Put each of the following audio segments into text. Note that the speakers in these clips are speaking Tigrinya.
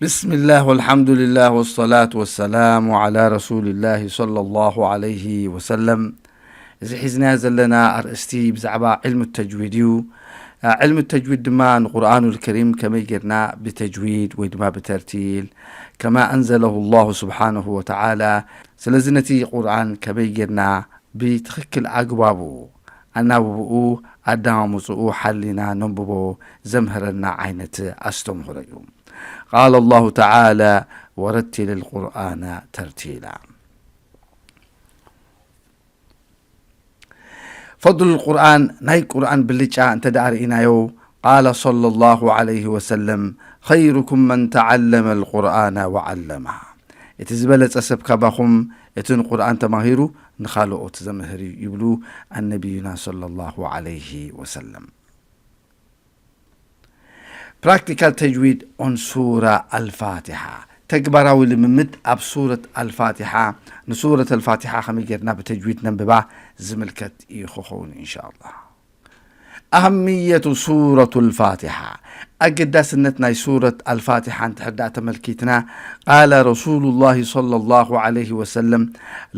ብስሚላህ ወልሓምዱሊላህ ወሰላቱ ወሰላሙ ዓላ ረሱሊላህ ሰለላሁ ዓለይሂ ወሰለም። እዚ ሒዝናዮ ዘለና ኣርእስቲ ብዛዕባ ዕልሚ ተጅዊድ እዩ። ዕልሚ ተጅዊድ ድማ ንቁርኣኑል ከሪም ከመይ ጌርና ብተጅዊድ ወይ ድማ ብተርቲል ከማ ኣንዘለሁ ላሁ ስብሓነሁ ወተዓላ፣ ስለዚ ነቲ ቁርኣን ከመይ ጌርና ብትኽክል ኣግባቡ ኣናብብኡ ኣዳማምፅኡ ሓሊና ነንብቦ ዘምህረና ዓይነት ኣስተምህሮ እዩ። ቃለ ላሁ ተዓላ ወረቲል ልቁርኣነ ተርቲላ። ፈضل القرآن، ናይ ቁርኣን ብልጫ እንተ ደኣ ርኢናዮ፣ ቃለ ሰለላሁ ዓለይሂ ወሰለም፣ ኸይሩኩም መን ተዓለመ ልቁርኣነ ወዓለማ። እቲ ዝበለጸ ሰብ ካባኹም እቲ ንቁርኣን ተማሂሩ ንኻልኦት ዘምህር እዩ ይብሉ ኣነቢዩና ሰለላሁ ዓለይሂ ወሰለም። ፕራክቲካል ተጅዊድ ኦን ሱራ ኣልፋቲሓ፣ ተግባራዊ ልምምድ ኣብ ሱረት ኣልፋቲሓ። ንሱረት ኣልፋቲሓ ከመይ ጌርና ብተጅዊድ ነንብባ ዝምልከት እዩ ክኸውን እንሻ ኣላህ። ኣህምየቱ ሱረቱ ኣልፋቲሓ፣ ኣገዳስነት ናይ ሱረት ኣልፋቲሓ እንድሕር ደኣ ተመልኪትና፣ ቃለ ረሱሉላሂ ሰለላሁ ዓለይሂ ወሰለም፣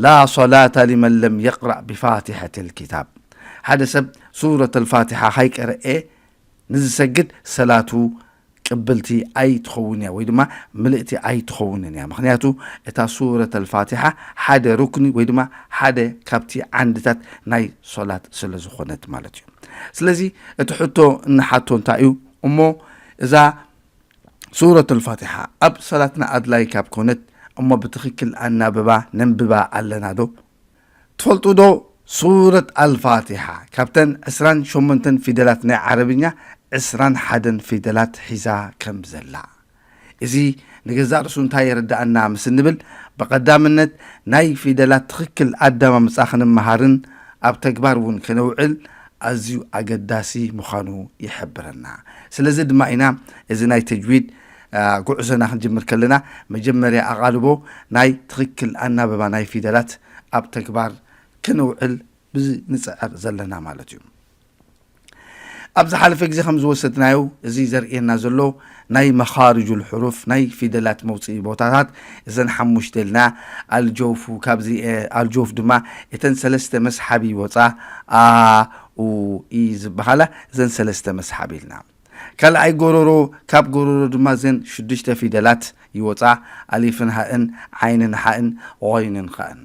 ላ ሰላተ ሊመን ለም የቅራእ ብፋቲሐት ልኪታብ። ሓደ ሰብ ሱረት ኣልፋቲሓ ካይቀረኤ ንዝሰግድ ሰላቱ ቅብልቲ ኣይትኸውን እያ፣ ወይ ድማ ምልእቲ ኣይትኸውንን እያ። ምኽንያቱ እታ ሱረት ኣልፋቲሓ ሓደ ሩክኒ ወይ ድማ ሓደ ካብቲ ዓንድታት ናይ ሶላት ስለ ዝኾነት ማለት እዩ። ስለዚ እቲ ሕቶ እንሓቶ እንታይ እዩ እሞ፣ እዛ ሱረት ኣልፋቲሓ ኣብ ሰላትና ኣድላይ ካብ ኮነት እሞ ብትኽክል ኣናብባ ነንብባ ኣለና ዶ? ትፈልጡ ዶ ሱረት ኣልፋቲሓ ካብተን ዕስራን ሸሞንተን ፊደላት ናይ ዓረብኛ ዕስራን ሓደን ፊደላት ሒዛ ከም ዘላ? እዚ ንገዛእ ርእሱ እንታይ የረድኣና ምስ እንብል፣ ብቐዳምነት ናይ ፊደላት ትኽክል ኣደማምጻ ክንመሃርን ኣብ ተግባር እውን ከነውዕል ኣዝዩ ኣገዳሲ ምዃኑ ይሕብረና። ስለዚ ድማ ኢና እዚ ናይ ተጅዊድ፣ አ፣ ጉዕዞና ክንጅምር ከለና መጀመርያ ኣቓልቦ ናይ ትኽክል ኣናበባ ናይ ፊደላት ኣብ ተግባር ከነውዕል ብንጽዕር ዘለና ማለት እዩ። ኣብ ዝሓለፈ ግዜ ከም ዝወሰድናዮ፣ እዚ ዘርእየና ዘሎ ናይ መኻርጁል ሕሩፍ፣ ናይ ፊደላት መውፅኢ ቦታታት፣ እዘን ሓሙሽተ ኢልና፣ ኣልጀውፉ፣ ካብዚ፣ እ፣ ኣልጀውፍ ድማ እተን ሰለስተ መስሓቢ ይወፃ፣ ኣ፣ ኡ፣ ኢ ዝበሃላ፣ እዘን ሰለስተ መስሓቢ ኢልና። ካልኣይ ጎረሮ፣ ካብ ጎረሮ ድማ እዘን ሽዱሽተ ፊደላት ይወፃ፣ ኣሊፍን ሃእን፣ ዓይንን ሓእን፣ ቖይንን ኻእን።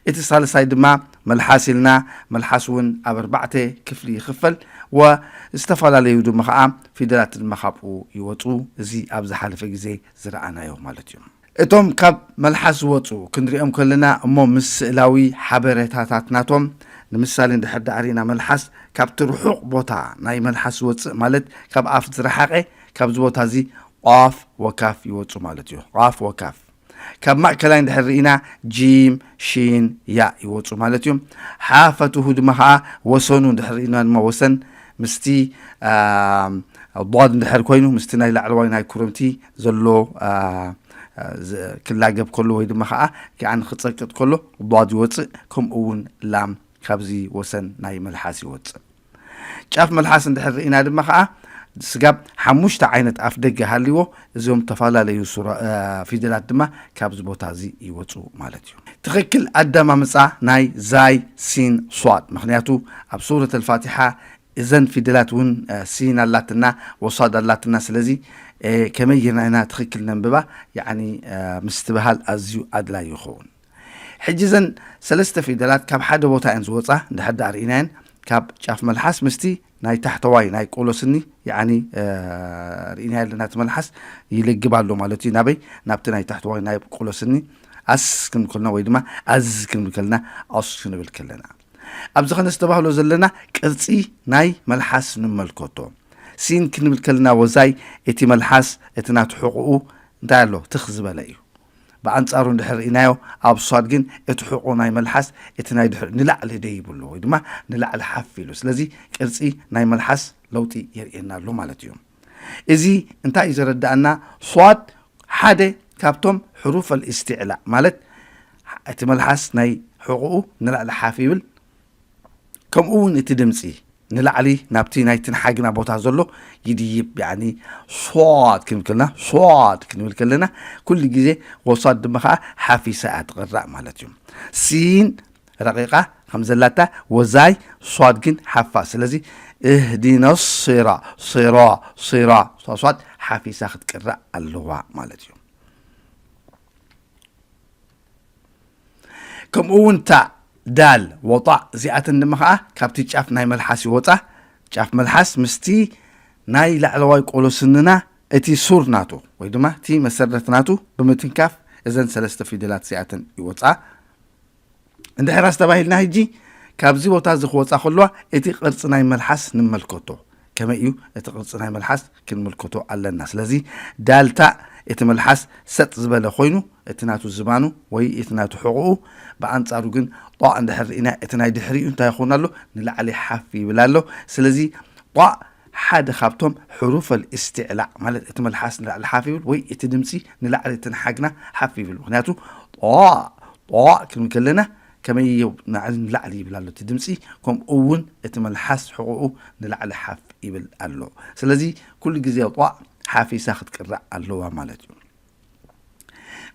እቲ ሳልሳይ ድማ መልሓስ ኢልና፣ መልሓስ እውን ኣብ ኣርባዕተ ክፍሊ ይኽፈል፣ ወ-፣ ዝተፈላለዩ ድማ ኸዓ ፊደላት ድማ ካብኡ ይወፁ። እዚ ኣብ ዝሓለፈ ግዜ ዝረኣናዮ ማለት እዩ። እቶም ካብ መልሓስ ዝወፁ ክንሪኦም ከለና እሞ ምስ ስእላዊ ሓበሬታታት ናቶም፣ ንምሳሌ እንድሕር ደኣ ርኢና መልሓስ ካብቲ ርሑቕ ቦታ ናይ መልሓስ ዝወፅእ ማለት ካብ ኣፍ ዝረሓቐ ካብዚ ቦታ እዚ ቋፍ ወካፍ ይወፁ ማለት እዩ። ቋፍ ወካፍ። ካብ ማእከላይ እንድሕር ርኢና ጂም፣ ሺን፣ ያእ ይወፁ ማለት እዩ። ሓፈትሁ ድማ ኸዓ ወሰኑ እንድሕር ርኢና ድማ ወሰን ምስቲ፣ አ፣ ዷድ እንድሕር ኮይኑ ምስቲ ናይ ላዕለዋይ ናይ ኩርምቲ ዘሎ፣ አ፣ አ፣ ዝ-፣ ክላገብ ከሎ ወይ ድማ ኸዓ ኪዓን ክጸቅጥ ከሎ ዷድ ይወፅእ፣ ከምኡ እውን ላም ካብዚ ወሰን ናይ መልሓስ ይወፅእ። ጫፍ መልሓስ እንድሕር ርኢና ድማ ኸዓ ስጋብ ሓሙሽተ ዓይነት ኣፍ ደገ ሃልዎ፣ እዚኦም ዝተፈላለዩ ሱራ-፣ አ፣ ፊደላት ድማ ካብዚ ቦታ እዚ ይወፁ ማለት እዩ። ትኽክል ኣደማምፃ ናይ ዛይ፣ ሲን፣ ሷድ። ምኽንያቱ ኣብ ሱረት ኣልፋቲሓ እዘን ፊደላት እውን፣ አ፣ ሲን ኣላትና፣ ወሷድ ኣላትና። ስለዚ፣ አ፣ ከመይ ጌርና ኢና ትኽክል ነንብባ? ያዕኒ፣ አ፣ ምስትብሃል ኣዝዩ ኣድላዪ ይኸውን። ሕጂ እዘን ሰለስተ ፊደላት ካብ ሓደ ቦታ እየን ዝወፃ፣ እንድሕር ደኣ ርኢናየን፣ ካብ ጫፍ መልሓስ ምስቲ ናይ ታሕተዋይ ናይ ቆሎ ስኒ፣ ያዕኒ፣ አ፣ ርኢናዮ ኣለና፣ እቲ መልሓስ ይልግብ ኣሎ ማለት እዩ። ናበይ? ናብቲ ናይ ታሕተዋይ ናይ ቆሎ ስኒ። ኣስ ክንብል ከለና ወይ ድማ ኣዝ ክንብል ከለና፣ ኣስ ክንብል ከለና። ኣብዚ ከነስተባህሎ ዘለና ቅርጺ ናይ መልሓስ ንመልከቶ። ሲን ክንብል ከለና ወዛይ እቲ መልሓስ፣ እቲ ናቱ ሕቑኡ እንታይ ኣሎ? ትኽ ዝበለ እዩ። ብኣንጻሩ እንድሕር ርኢናዮ፣ ኣብ ሷድ ግን እቲ ሕቑ ናይ መልሓስ እቲ ናይ ድሕሪ ንላዕሊ ደይቡ ኣሎ ወይ ድማ ንላዕሊ ሓፍ ኢሉ። ስለዚ ቅርጺ ናይ መልሓስ ለውጢ የርእየና ኣሎ ማለት እዩ። እዚ እንታይ እዩ ዘረድኣና? ሷድ ሓደ ካብቶም ሕሩፍ ኣልእስትዕላእ ማለት እቲ መልሓስ ናይ ሕቑኡ ንላዕሊ ሓፍ ይብል። ከምኡ እውን እቲ ድምፂ ንላዕሊ ናብቲ ናይትን ሓግና ቦታ ዘሎ ይድይብ። ያኒ ሷድ ክንብል ከለና፣ ሷድ ክንብል ከለና ኩሉ ግዜ ወሳድ ድማ ከዓ ሓፊሳ እያ ትቕራእ ማለት እዩ። ሲን ረቂቓ ከም ዘላታ ወዛይ ሷድ ግን ሓፋ። ስለዚ እህዲና ሲራ፣ ሲራ፣ ሲራ፣ ሷድ ሓፊሳ ክትቅራእ ኣለዋ ማለት እዩ። ከምኡ እውን ታእ፣ ዳል፣ ወጣእ እዚኣተን ድማ ከዓ ካብቲ ጫፍ ናይ መልሓስ ይወፃ። ጫፍ መልሓስ ምስቲ ናይ ላዕለዋይ ቆሎ ስንና እቲ ሱር ናቱ ወይ ድማ እቲ መሰረት ናቱ ብምትንካፍ እዘን ሰለስተ ፊደላት እዚኣተን ይወፃ። እንድሕር ኣስተባሂልና ሕጂ ካብዚ ቦታ እዚ ክወፃ ከለዋ እቲ ቅርፂ ናይ መልሓስ ንመልከቶ። ከመይ እዩ እቲ ቅርፂ ናይ መልሓስ ክንምልከቶ ኣለና። ስለዚ ዳልታ እቲ መልሓስ ሰጥ ዝበለ ኮይኑ እቲ ናቱ ዝባኑ ወይ እቲ ናቱ ሕቑኡ፣ ብኣንፃሩ ግን ጧ እንድሕር ርኢና እቲ ናይ ድሕሪኡ እንታይ ይኸውን ኣሎ? ንላዕሊ ሓፍ ይብል ኣሎ። ስለዚ ጧ ሓደ ካብቶም ሕሩፈል እስትዕላእ ማለት እቲ መልሓስ ንላዕሊ ሓፍ ይብል ወይ እቲ ድምፂ ንላዕሊ እቲ ንሓግና ሓፍ ይብል። ምክንያቱ ጧ ጧ ክንብል ከለና ከመይ ንላዕሊ ይብል ኣሎ እቲ ድምፂ፣ ከምኡ እውን እቲ መልሓስ ሕቑኡ ንላዕሊ ሓፍ ይብል ኣሎ። ስለዚ ኩሉ ግዜ ጧ ሓፊሳ ክትቅራእ ኣለዋ ማለት እዩ።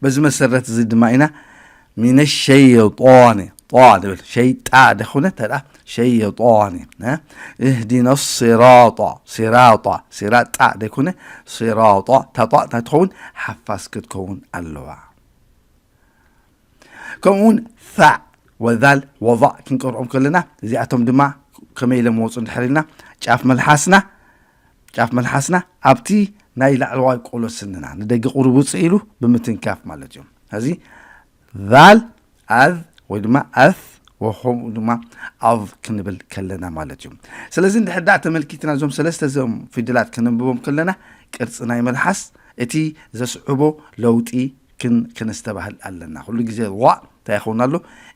በዚ መሰረት እዚ ድማ ኢና ሚነ ሸይጣን ጧ ንብል። ሸይጣ ደኹነ ተዳ ሸይጣን እህዲና ሲራጣ ሲራጣ ሲራጣ ደይኮነ ሲራጣ ታጧ እንታይ ትኸውን ሓፋስ ክትከውን ኣለዋ። ከምኡውን ፋዕ ወዛል ወቫዕ ክንቀርኦም ከለና እዚኣቶም ድማ ከመይ ኢሎም ወፁ እንድሕር ኢልና ጫፍ መልሓስና ጫፍ መልሓስና ኣብቲ ናይ ላዕለዋይ ቆሎ ስንና ንደገ ቁሩብ ውፅእ ኢሉ ብምትንካፍ ማለት እዩ። እዚ ዛል ኣዝ ወይ ድማ ኣስ ወከምኡ ድማ ኣዝ ክንብል ከለና ማለት እዩ። ስለዚ እንድሕር ዳኣ ተመልኪትና እዞም ሰለስተ እዞም ፊደላት ከነንብቦም ከለና ቅርፂ ናይ መልሓስ እቲ ዘስዕቦ ለውጢ ክን- ከነስተባህል ኣለና። ኩሉ ግዜ ዋእ እንታይ ይኸውን ኣሎ?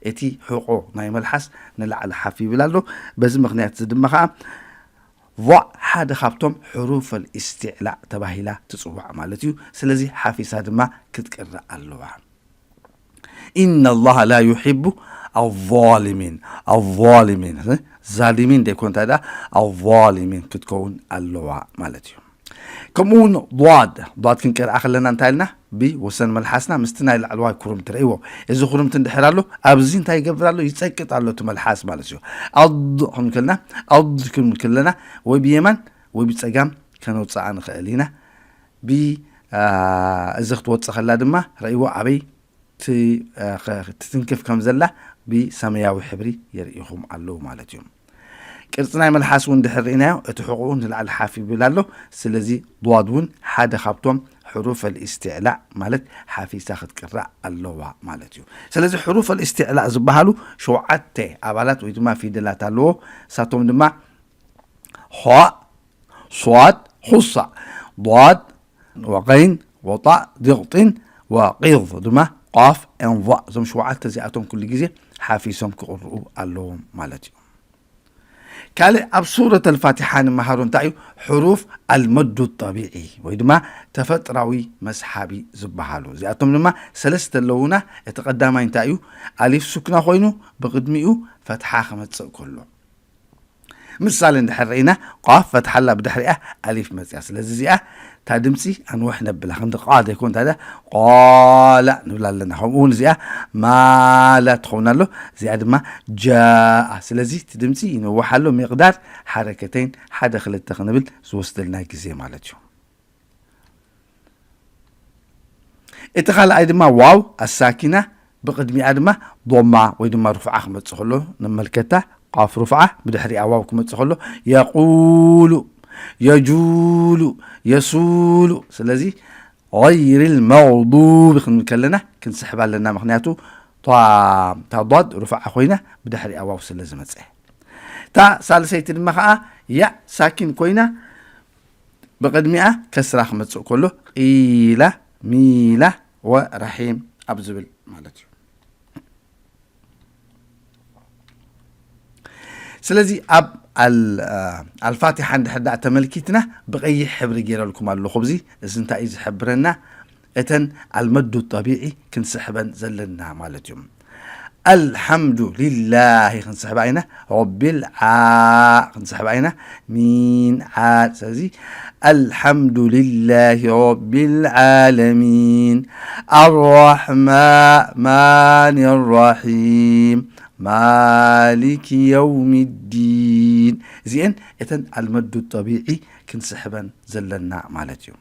እቲ ሕቆ ናይ መልሓስ ንላዕሊ ሓፍ ይብል ኣሎ። በዚ ምኽንያት እዚ ድማ ከዓ ቫእ ሓደ ካብቶም ሕሩፈል ኢስቲዕላእ ተባሂላ ትፅዋዕ ማለት እዩ። ስለዚ ሓፊሳ ድማ ክትቅረ ኣለዋ። ኢነ ላሃ ላ ዩሒቡ ኣዛሊሚን ኣዛሊሚን ዛሊሚን ደይኮ እንታይ ዳ ኣዛሊሚን ክትከውን ኣለዋ ማለት እዩ። ከምኡ እውን ዷድ ዷድ ክንቀርኣ ከለና እንታይ ኢልና ብወሰን መልሓስና ምስቲ ናይ ላዕለዋይ ኩርምቲ ረእይዎ። እዚ ኩርምቲ እንድሕር ኣሎ ኣብዚ እንታይ ይገብር ኣሎ? ይፀቅጥ ኣሎ እቲ መልሓስ ማለት እዩ። ኣድ ክንብል ከለና ኣድ ክንብል ከለና ወይ ብየማን ወይ ብፀጋም ከነውፅኣ ንኽእል ኢና። ብ እዚ ክትወፅእ ከላ ድማ ረእይዎ ኣበይ ትትንክፍ ከም ዘላ ብሰማያዊ ሕብሪ የርእኹም ኣለዉ ማለት እዩ። ቅርፂ ናይ መልሓስ እውን ድሕር ርኢናዮ እቲ ሕቑኡ ንላዕሊ ሓፍ ይብል ኣሎ። ስለዚ ዷድ እውን ሓደ ካብቶም ሕሩፍ ኣልእስትዕላእ ማለት ሓፊሳ ክትቅራእ ኣለዋ ማለት እዩ። ስለዚ ሕሩፍ ኣልእስትዕላእ ዝበሃሉ ሸውዓተ ኣባላት ወይ ድማ ፊደላት ኣለዎ። ንሳቶም ድማ ዃእ፣ ሷድ፣ ኹሳዕ፣ ዷድ፣ ወቐይን፣ ወጣእ፣ ዲቕጢን፣ ወቂዝ ድማ ቋፍ፣ ኤንቫእ። እዞም ሸውዓተ እዚኣቶም ኩሉ ግዜ ሓፊሶም ክቕርኡ ኣለዎም ማለት እዩ። ካልእ ኣብ ሱረት ኣልፋቲሓ ንመሃሮ እንታይ እዩ? ሕሩፍ ኣልመዱ ጠቢዒ ወይ ድማ ተፈጥራዊ መስሓቢ ዝበሃሉ። እዚኣቶም ድማ ሰለስተ ኣለዉና። እቲ ቀዳማይ እንታይ እዩ? ኣሊፍ ሱክና ኮይኑ ብቕድሚኡ ፈትሓ ክመጽእ ከሎ። ምሳሌ እንድሕር ርኢና ቋፍ ፈትሓላ ብድሕሪኣ ኣሊፍ መፅያ። ስለዚ እዚኣ እታ ድምፂ ኣንውሕ ነብላ። ክንዲ ቃ ዘይኮን እንታይ ዳ ቋላ ንብላ ኣለና። ከምኡ እውን እዚኣ ማላ ትኸውን ኣሎ። እዚኣ ድማ ጃኣ። ስለዚ እቲ ድምፂ ይንውሕ ኣሎ። ሚቕዳር ሓረከተይን ሓደ ክልተ ክንብል ዝወስደልና ግዜ ማለት እዩ። እቲ ካልኣይ ድማ ዋው ኣሳኪና ብቕድሚኣ ድማ ዶማ ወይ ድማ ርፍዓ ክመፅእ ከሎ ንመልከታ። ቋፍ ርፍዓ ብድሕሪኣ ዋው ክመፅእ ከሎ የቁሉ፣ የጁሉ፣ የሱሉ። ስለዚ غير المغضوب ክንብል ከለና ክንስሕብ ኣለና። ምክንያቱ እታ ታ ዷድ ርፍዓ ኮይና ብድሕሪኣ ዋው ስለ ዝመፀ። እታ ሳልሰይቲ ድማ ከዓ ያእ ሳኪን ኮይና ብቕድሚኣ ከስራ ክመፅእ ከሎ ቒላ፣ ሚላ ወረሒም ኣብ ዝብል ማለት እዩ። ስለዚ ኣብ ኣል- ኣልፋቲሓ እንድሕር ደኣ ተመልኪትና ብቐይሕ ሕብሪ ገይረልኩም ኣለኹ። ኣብዚ እዚ እንታይ እዩ ዝሕብረና? እተን ኣልመዱ ጠቢዒ ክንስሕበን ዘለና ማለት እዩ። ኣልሓምዱ ሊላሂ ክንስሕባ ኢና። ረቢል ዓ ክንስሕባ ኢና። ሚን ዓ። ስለዚ ኣልሓምዱ ሊላሂ ረቢል ዓለሚን። ኣራሕማን ራሒም። ማሊክ የውሚ ዲን። እዚአን እተን ኣልመዱ ጠቢዒ ክንስሕበን ዘለና ማለት እዩ።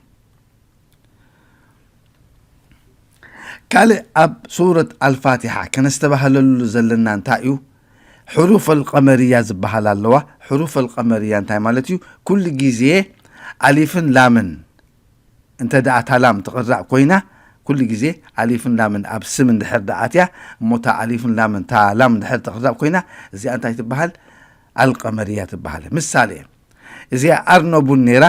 ካልእ ኣብ ሱረት ኣልፋቲሓ ከነስተባህለሉ ዘለና እንታይ እዩ? ሕሩፍ ኣልቀመርያ ዝበሃል ኣለዋ። ሕሩፍ ኣልቀመርያ እንታይ ማለት እዩ? ኩሉ ግዜ ኣሊፍን ላምን እንተ ደኣ እታ ላም ትቕራእ ኮይና፣ ኩሉ ግዜ ኣሊፍን ላምን ኣብ ስም እንድሕር ደኣ ኣትያ፣ እሞ እታ ኣሊፍን ላምን እታ ላም እንድሕር ትቕራእ ኮይና፣ እዚኣ እንታይ ትበሃል? ኣልቀመርያ ትበሃል። ምሳሌ፣ እዚኣ ኣርነቡን ነይራ፣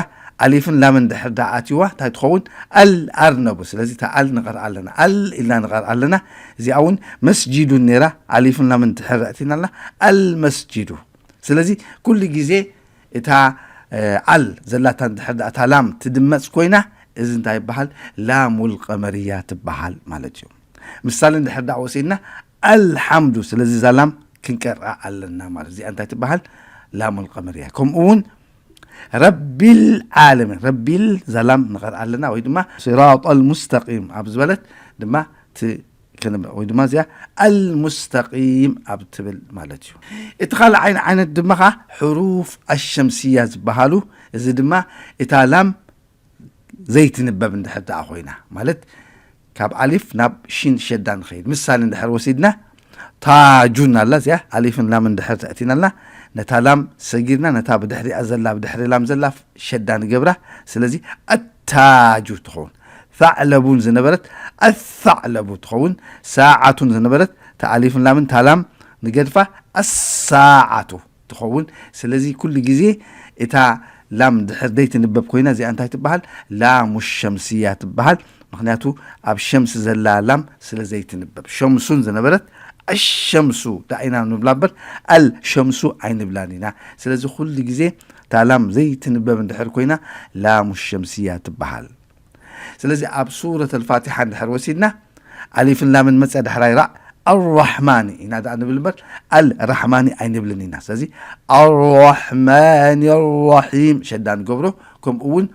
ኣሊፍን ላምን ድሕር ደኣ ኣትይዋ እንታይ ትኸውን? ኣል ኣርነቡ። ስለዚ እታ ኣል ንቐርኣ ኣለና፣ ኣል ኢልና ንቐርኣ ኣለና። እዚኣ እውን መስጂዱን ነይራ፣ ኣሊፍን ላምን ድሕር ኣእቲና ኣለና፣ ኣል መስጂዱ። ስለዚ ኩሉ ግዜ እታ ኣል ዘላታ ድሕር ደኣ እታ ላም ትድመፅ ኮይና፣ እዚ እንታይ ይበሃል? ላሙል ቀመርያ ትበሃል ማለት እዩ። ምሳሌ እንድሕር ደኣ ወሲድና ኣልሓምዱ፣ ስለዚ እዛ ላም ክንቀርኣ ኣለና ማለት። እዚኣ እንታይ ትበሃል? ላሙል ቀመርያ። ከምኡ እውን ረቢል ዓለሚን፣ ረቢል እዛ ላም ንቐርኣ ኣለና፣ ወይ ድማ ሲራጠል ሙስተቂም ኣብ ዝበለት ድማ ት-፣ ክንብ-፣ ወይ ድማ እዚኣ ኣልሙስተቂም ኣብ ትብል ማለት እዩ። እቲ ካልእ ዓይን ዓይነት ድማ ኸዓ ሕሩፍ ኣሸምስያ ዝበሃሉ፣ እዚ ድማ እታ ላም ዘይትንበብ እንድሕር ደኣ ኮይና፣ ማለት ካብ ኣሊፍ ናብ ሺን ሸዳ ንኸይድ። ምሳሌ እንድሕር ወሲድና፣ ታጁን ኣላ፣ እዚኣ ኣሊፍን ላምን እንድሕር ተእቲናልና፣ ነታ ላም ሰጊርና፣ ነታ ብድሕሪኣ ዘላ፣ ብድሕሪ ላም ዘላ ሸዳ ንገብራ። ስለዚ ኣታጁ ትኸውን። ታዕለቡን ዝነበረት ኣታዕለቡ ትኸውን። ሳዓቱን ዝነበረት እታ ኣሊፍን ላምን እታ ላም ንገድፋ ኣሳዓቱ ትኸውን። ስለዚ ኩሉ ግዜ እታ ላም ድሕር ዘይትንበብ ኮይና፣ እዚኣ እንታይ ትበሃል? ላሙ ሸምስያ ትበሃል። ምኽንያቱ ኣብ ሸምስ ዘላ ላም ስለ ዘይትንበብ። ሸምሱን ዝነበረት ኣሸምሱ ደኣ ኢና ንብላ እምበር፣ ኣል ሸምሱ ኣይንብላን ኢና። ስለዚ ኩሉ ግዜ እታ ላም ዘይትንበብ እንድሕር ኮይና፣ ላሙ ሸምስያ ትበሃል። ስለዚ ኣብ ሱረት ኣልፋቲሓ እንድሕር ወሲድና፣ ኣሊፍን ላምን መፅያ ዳሕራይ ራእ፣ ኣራሕማኒ ኢና ደኣ ንብል እምበር፣ ኣልራሕማኒ ኣይንብልን ኢና። ስለዚ ኣራሕማኒ ራሒም ሸዳ ንገብሮ፣ ከምኡ እውን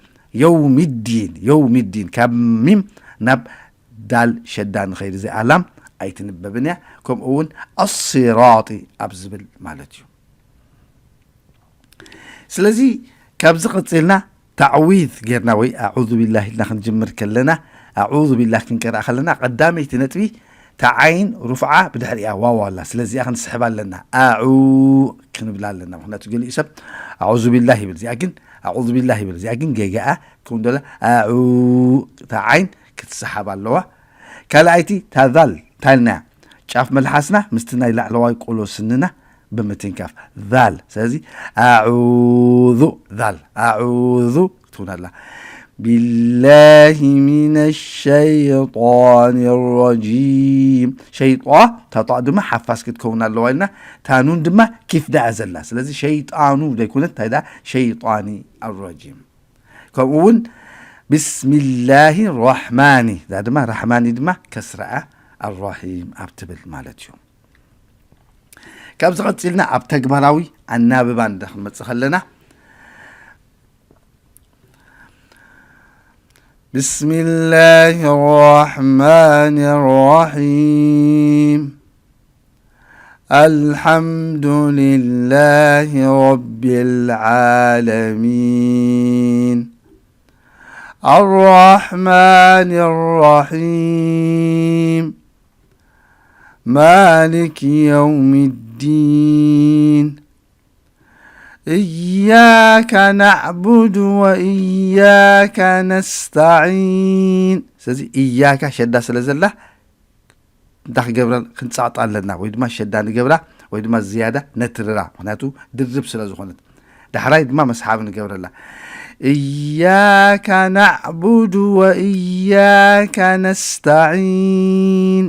የውሚዲን፣ የውሚዲን ካብ ሚም ናብ ዳል ሸዳ ንኸይድ፣ እዚኣ ላም ኣይትንበብን እያ። ከምኡ እውን ኣሲራጢ ኣብ ዝብል ማለት እዩ። ስለዚ ካብዚ ቀፂልና ታዕዊዝ ጌርና ወይ ኣዑዙ ቢላህ ኢልና ክንጅምር ከለና፣ ኣዑዙ ቢላህ ክንቀርኣ ከለና፣ ቀዳመይቲ ነጥቢ እታ ዓይን ሩፍዓ ብድሕሪኣ ዋው ኣላ። ስለዚኣ ክንስሕባ ኣለና። ኣዑ ክንብላ ኣለና። ምኽንያቱ ገሊኡ ሰብ ኣዑዙ ቢላህ ይብል፣ እዚኣ ግን ኣዑዙ ቢላህ ይብል፣ እዚኣ ግን ጌጋኣ ክውን ደላ። ኣዑ፣ እታ ዓይን ክትሰሓብ ኣለዋ። ካልኣይቲ እታ ዛል እንታይ ኢልና? ጫፍ መልሓስና ምስቲ ናይ ላዕለዋይ ቆሎ ስንና ብምትንካፍ ዛል። ስለዚ ኣዑዙ፣ ዛል፣ ኣዑዙ ትውን ኣላ። ቢላሂ ሚነ ሸይጣን ረጂም። ሸይጣ፣ እታ ጣእ ድማ ሓፋስ ክትከውን ኣለዋ ኢልና፣ እታ ኑን ድማ ኪፍ ደኣ ዘላ። ስለዚ ሸይጣኑ ዘይኮነት፣ እንታይ ደኣ? ሸይጣኒ ኣረጂም። ከምኡ እውን ብስሚላሂ ራሕማኒ፣ እዛ ድማ ራሕማኒ ድማ ከስራኣ ኣራሒም ኣብ ትብል ማለት እዩ። ካብዚ ቀፂልና ኣብ ተግባራዊ ኣናብባ እንዳ ክንመፅእ ከለና፣ بسم الله الرحمن الرحيم. الحمد لله رب العالمين. الرحمن الرحيم. مالك يوم الدين. إياك نعبد وإياك نستعين. ስለዚ እያካ ሸዳ ስለ ዘላ እንታይ ክገብራ ክንጻቕጣ ኣለና፣ ወይ ድማ ሸዳ ንገብራ ወይ ድማ ዝያዳ ነትርራ፣ ምኽንያቱ ድርብ ስለ ዝኾነት። ዳሕራይ ድማ መስሓብ ንገብረላ። إياك نعبد وإياك نستعين.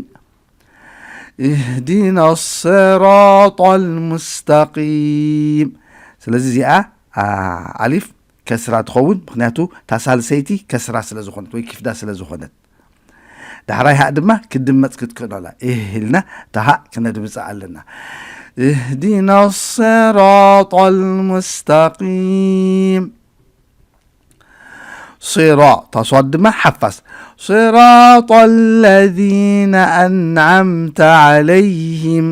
اهدنا الصراط المستقيم. ስለዚ እዚኣ ኣሊፍ ከስራ ትኸውን፣ ምኽንያቱ እታ ሳልሰይቲ ከስራ ስለ ዝኾነት ወይ ኪፍዳ ስለ ዝኾነት። ዳሕራይ ሃእ ድማ ክድመፅ ክትክእሎላ እህ ኢልና እታ ሃእ ክነድምፃ ኣለና። اهدنا الصراط المستقيم. صراط፣ እታ ሷድ ድማ ሓፋስ። صراط الذين أنعمت عليهم.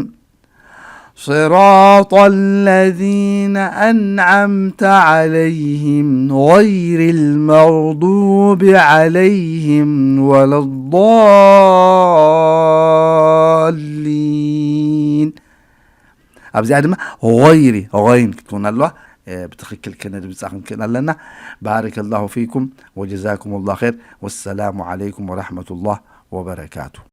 صراط الذين أنعمت عليهم غير المغضوب عليهم ولا الضالين. ኣብዚኣ ድማ غير، غين ክትከውን ኣለዋ። ብትኽክል ክነድምፃ ክንክእል ኣለና። بارك الله فيكم وجزاكم الله خير. والسلام عليكم ورحمة الله وبركاته.